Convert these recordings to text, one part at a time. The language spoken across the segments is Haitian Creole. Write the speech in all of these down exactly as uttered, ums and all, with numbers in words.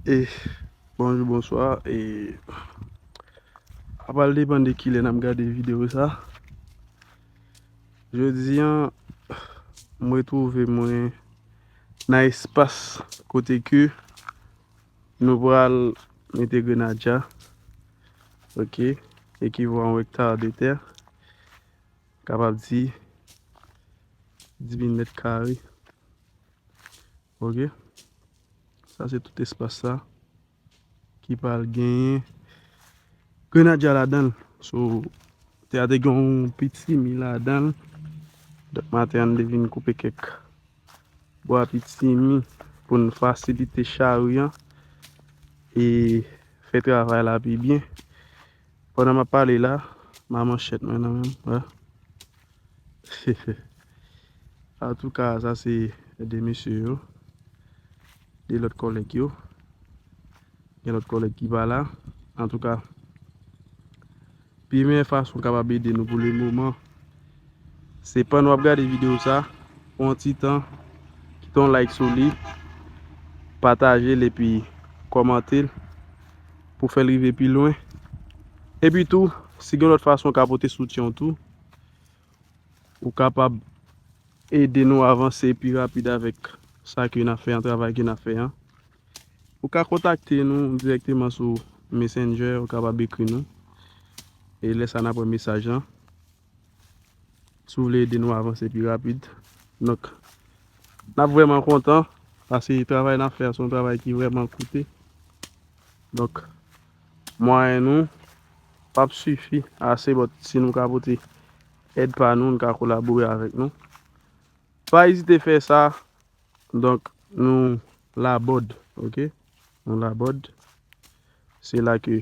E bonjou, bonswa. E apral depann de kilè n ap gade videyo sa. Jodi a, m retwouve mwen nan espas kote ke nou pral mete grenadya. Ok. Ekivalan yon ekta de tè. Kapab di dis mil mèt kare. Ok. Sa se tout espas sa ki pral genyen grenadya ladan l. So, tè a te gen yon pitimi ladan l. Donk, maten an, m te vin koupe kèk bwa pitimi pou n fasilite chari an e fè travay la pi byen. Pandan m ap pale la, m a manchèt mwen nan men m. Antouka, sa se de mesye yo, de lòt kòlèg yo. Gen lòt kòlèg ki pa la. Antouka, pi meyè fason w kapab ede nou pou le moman, se pandan w ap gade videyo sa, pran yon ti tan, kite yon like sou li, pataje l epi kòmante l pou fè l rive pi lwen. Epi tou, si gen lòt fason w ka pote soutyen w tou, ou kapab ede nou avanse pi rapid avèk sa ke n ap fè an, travay ke n ap fè an. Ou ka kontakte nou dirèkteman sou Messenger, ou kapab ekri nou. E lè sa n ap wè mesaj lan. Si w vle ede nou avanse pi rapid. Donk, n ap vrèman kontan, paske travay n ap fè a se yon travay ki vrèman koute. Donk, mwayen nou p ap sifi ase, but si nou ka pote èd pa nou, nou ka kolabore avèk nou. Pa ezite fè sa. Donk, nou Labòd, ok? Nou Labòd. Se la ke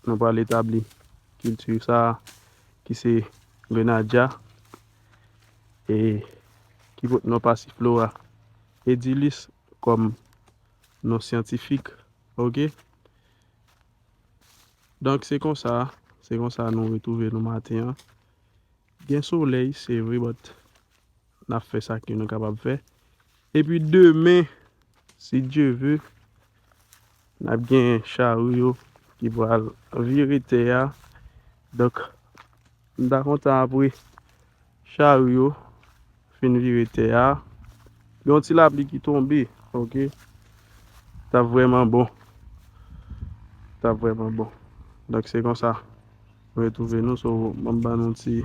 nou pral etabli kilti sa a, ki se grenadya, e ki pote non Passiflora edulis kòm non syantifik, ok? Donk, se konsa, se konsa nou retwouve nou maten an. Gen solèy, se vre, but n ap fè sa ke nou kapab fè. Epi demen, si Dye ve, n ap gen chari yo ki pral vire tè a. Donk, m ta kontan apre chari yo fin vire tè a, yon ti lapli ki tonbe, ok? T ap vrèman bon. T ap vrèman bon. Donk, se konsa. Nou retwouve nou, so, m ap ban nou ti,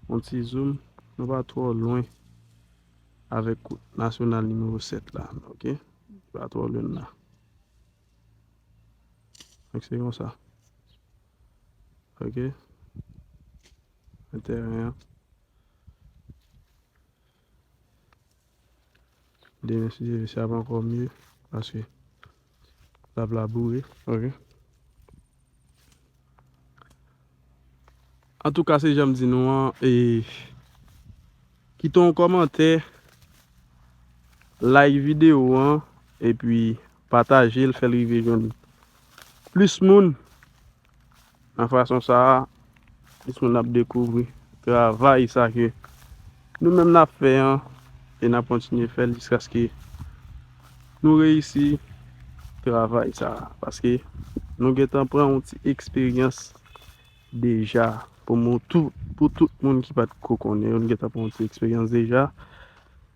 yon ti zoom. Nou pa twò lwen avèk wout nasyonal nimewo sèt la, ok? Pa twò lwen la. Donk, se konsa. Ok? Nan tèren an. Demen, si Dye ve, sa ap ankò mye, paske l ap laboure, ok? Antouka, se jan m di nou an, e, kite yon kòmantè, like videyo an, epi pataje l, fè l rive jwenn plis moun. Nan fason sa a, plis moun ap dekouvri travay sa ke nou menm n ap fè an, e n ap kontinye fè l jiskaske nou reyisi travay sa a. Paske nou gentan pran yon ti eksperyans deja. Pou mwen, tou, pou tout moun ki pa t ko konnen, nou gentan pran yon ti eksperyans deja.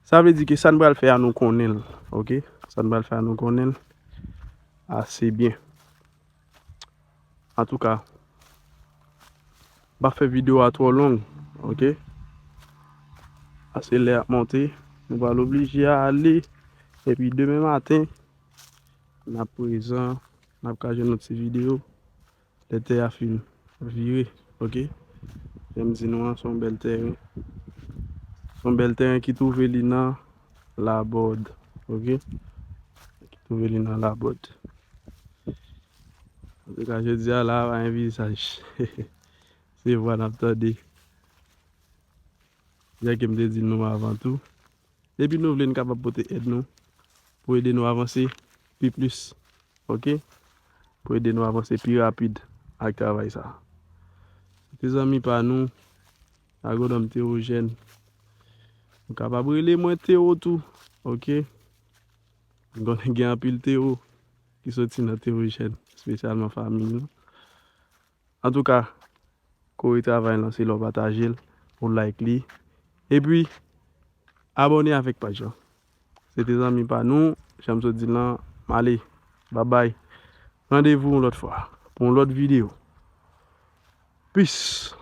Sa vle di ke sa n pral fè a, nou konnen l, ok? Sa n pral fè a, nou konnen l ase byen. Antouka, m pa fè videyo a twò long, ok? Paske lè ap monte, nou pral oblije ale. Epi demen maten, n ap prezan, n ap ka jwenn yon ti videyo. Lè tè a fin vire, ok? Jan m di nou an, se yon bèl tèren. Se yon bèl tèren ki twouve li nan Labòd, ok? Ki twouve li nan Labòd. Antouka, jodi a la, pa gen vizaj. Se vwa n ap tande. Jan ke m te di nou avan tou. Depi nou vle, n kapab pote èd nou pou ede nou avanse pi plis, ok? Pou ede nou avanse pi rapid ak travay sa. Se te zanmi pa nou, Agwonòm Théogène. Ou kapab rele mwen Théo tou, ok? M konnen gen anpil Théo ki soti nan Teorijèn, espesyalman fanmi nou. Antouka, kore travay lan, se lè w pataje l, ou like li. Epi, abòne avèk paj lan. Se te zanmi pa nou, jan m sot di l lan, m ale. Babay. Randevou yon lòt fwa, pou yon lòt videyo. Peace.